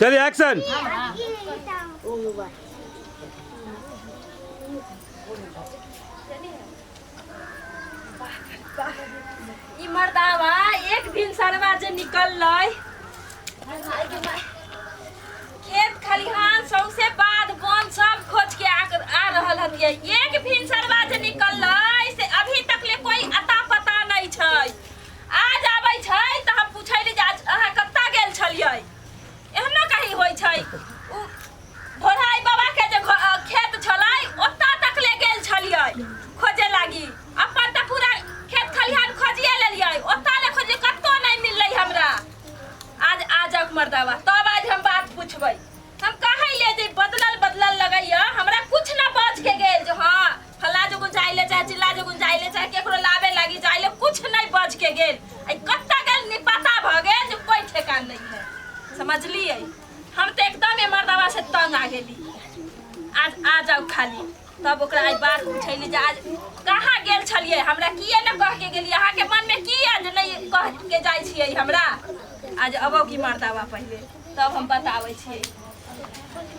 चलिए एक्शन। ई मर्दावा एक दिन सरवा जे निकललै, खेत खलिहान सौंसे बाध बन सब खोज के आ रहल हतियै। एक भिन सरवा जे निकललै से अभी तक ले कोई अता पता नहीं छै। आज आबै छै तऽ हम पूछै ले जे आज अहाँ कतऽ गेल छलियै। एहनो कहीं होइ छै? उ भोराई बाबा के जे खेत छलै ओतऽ तक ले गेल छलियै खोजे लागी। अपन तऽ पूरा खेत खलिहान खोजिए लेलियै, ओतऽ ले खोजलियै, कतौ नहि मिललै हमरा। आज आ जाउ मर्दावा, तब आज हम बात पूछबै। हम कहै ले जे बदलल बदलल लगैया, हमरा कुछ ना बच के गेल जो हाँ फल्ला जोगुन जाय ले चाहे चिल्ला जोगुन जाय ले चाहे केकरो लाबे लागी जाय ले, कुछ नहीं बच के गेल। आई कत्ता गेल नहीं पता भ गेल जो कोई ठेकान नहीं है। समझलिए? हम तो एकदम ए मर्दावा से तंग आ गेली। आज आ जाओ खाली, तब ओकरा आई बात पूछैली जे आज कहाँ गेल छलिए, हमरा किए न कह के गेली, अहाँ के मन में की है जे नहीं कह के जाय छियै हमरा। आज अबो की मर्दावा पहिले तब हम बताबै छियै।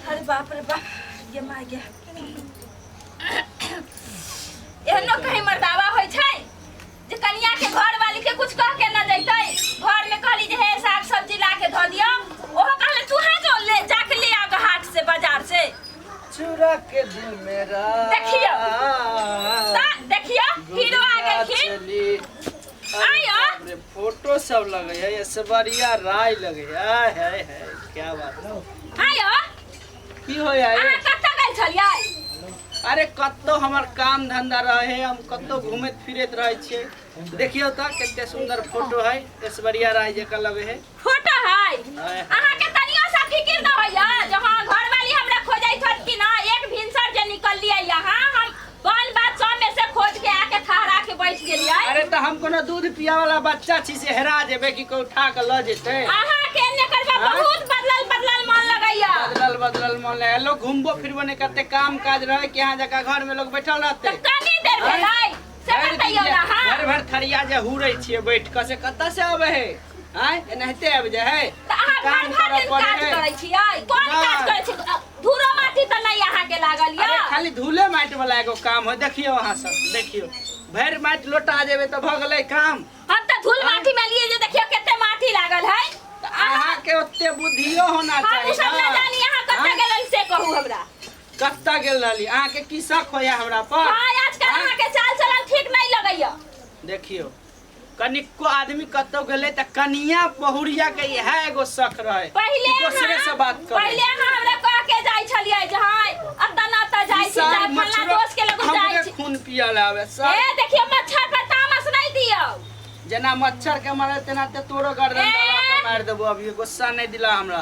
अरे बाप रे बाप, ये मार गया। एहनो कहीं मर्दावा होइ छै जे कनिया के घर वाली के कुछ कह के न जैतै। घर में कहली जे हे साग सब्जी ला के धऽ दियौ, ओहो कहले तू जो ले जाके ले आ हाट से बाजार से। चुरा के दिल मेरा। देखियो। ता देखियो हीरो आ गेलखिन। चली। आयो। बाप रे, फोटो सब लगे है, ऐश्वर्या राय लगे है, है है क्या बात है। आयो। की होय है? अहाँ कतऽ गेल छलियै? अरे कतौ हमर काम धंधा रहे, हम कतौ घूमैत फिरैत रहै छियै। देखियौ तऽ कते सुंदर फोटो है, ऐश्वर्या राय जकाँ लगे है। फोटो है? है। अहाँ के तनियो सा फिकिर न होइया जे हाँ घरवाली हमरा खोजैत होत कि ना? एक भिनसर जे निकललियै यहाँ हम बन बात सब में से खोज के आके ठहरा के बैठ गेलियै। अरे तऽ हम कोनो दूध पिया वाला बच्चा छी से हेरा जेबै कि कोई उठा के लऽ जेतै? अहाँ के एने करबा आँय? बहुत बदलल बदलल मन लगैया। बदलल बदलल मन लगे, लोग घूमबो फिरबो नहीं करते, काम काज रहे कि यहाँ जगह घर में लोग बैठल रहते। तऽ कनी देर आँय? भेलै से भरि दिन बतैयौ जे ना। हाँ भरि भरि थरिया जे हुरै छियै बैठ कऽ से कतऽ से आबै है? आँय, एनाहिते आबि जाइ है? तऽ अहाँ काम भरि भरि करऽ दिन पड़ै काज है। करै छियै? कोन नहि। काज करै छियै? धूरो माटी तऽ नहि अहाँके लागल अरे यऽ। खाली धूले माटि वाला एगो काम है। देखियौ अहाँ सब, देखियौ भरि माटि लोटा जेबै तऽ भऽ गेलै काम। हम तऽ धूल माटी में लिए जे देखियौ कते माटी लागल है। तऽ अहाँके ओते बुद्धियो होना हम चाही उ सब ना। न जानी अहाँ कतऽ आँय? गेल से कहू हमरा। कतऽ गेल रहली? अहाँके की शक होइया हमरा पर? हाँ, आजकल आँय? अहाँके चाल चलन ठीक नहीं लगैया। देखियौ कनिको आदमी कतौ गेलै तऽ कनिया बहुरिया के इएह एगो शक रहे पहिले कि दोसरे से बात करे। पहिले अहाँ हमरा कह के जाइ छलियै जे हाँ अतऽ न अतऽ जाइ छी, सार चाहे फल्लाँ मच्छरो दोस्त के लग जाइ हमरे छी। खून पियल आवे सर। ए देखियौ मच्छर पर तामस नहीं दियौ। जेना मच्छर के मारे तेना ते तोरो गर्दन ए! दबा के मारि देबो। अभी गुस्सा नहीं दिला हमरा।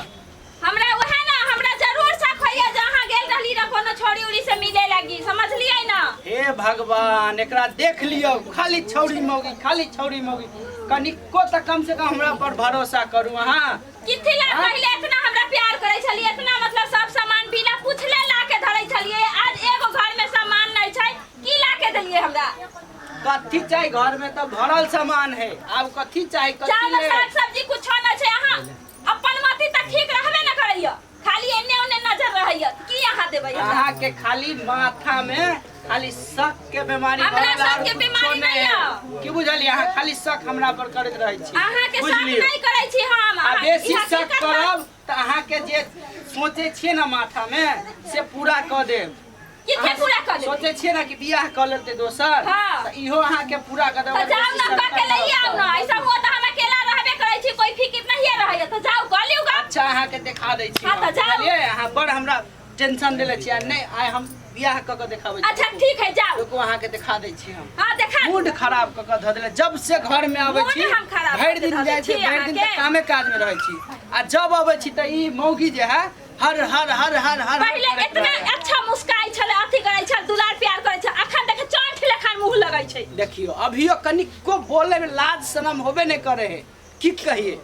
हमरा वएह ना, हमरा जरूर शक होइया जे अहाँ गेल रहली रह कोनो छौड़ी उड़ी से मिले लागी, समझलियै ना? हे भगवान, एकरा देख लियौ, खाली छौड़ी मौगी, खाली छौड़ी मौगी। कनिको तऽ कम से कम हमरा पर भरोसा करू अहाँ। किथी ला? हाँ? पहिले इतना हमरा प्यार करै छलियै, इतना मतलब सब सामान बिना पूछले ला के धरै छलियै। आज एगो घर में सामान नहीं छै, की ला के देलियै हमरा? कथी चाही? घर में तऽ भरल सामान है, आब कथी चाही? कथी चावल ले? साग सब्जी कुछो न छै। अहाँ अपन मति तऽ ठीक रहबे न करैया, खाली एने ओने नजर रहैया। की अहाँ देबै हमरा? अहाँ के खाली माथा में खाली शक के बीमारी हमरा भरल शक आर के कुछो बीमारी नहि नहि है। की बुझलियै? अहाँ खाली शक हमरा पर करैत रहै छी। अहाँ के शक बुझलियै? नहीं करै छी हम। आ बेसी ई शक हकीकत करब तऽ अहाँ के जे सोचै छियै ने माथा में से पूरा कऽ देब। किथे अहाँ पूरा कऽ देबै? सोचै छियै ने कि बियाह कऽ लेतै दोसर, हाँ। तऽ इहो अहाँ के पूरा कऽ देब। तऽ जाउ बेसी ना, शक कऽ के करब लइए आउ तऽ। ना। ऐसा हुआ तऽ हम अकेला रहबे करै छी, कोई फिकिर नहीं रहैया, तऽ जाउ कऽ लिउ गप। अच्छा, अहाँ के देखा दै छी हाँ, हम, तऽ जाउ। बुझलियै? अहाँ बड़ हमरा टेंशन देले छी। आ नहि, आइ हम बियाह कऽ के देखाबै छी। अच्छा ठीक है, जाउ। रुकू, अहाँ के देखा दै छी हम। हाँ देखा। मूड खराब कऽ के धऽ देले। जब से घर में आबै मूड छी हम खराब भरि कऽ के दिन धऽ दै जाइ छी, छी भरि दिन तऽ अहाँके। कामे काज में रहै छी, आ जब अबै छी तऽ ई मौगी जे है हर हर हर हर हर पहिले करैत इतना रहै। अच्छा मुस्काई छलै, अथी करै छल, दुलार प्यार करै छल, अखन देख चोंठ लेखन मुंह लगै छै। देखियो अभियो कनिको बोले में लाज शरम होबे नहीं करे है, की कहिए।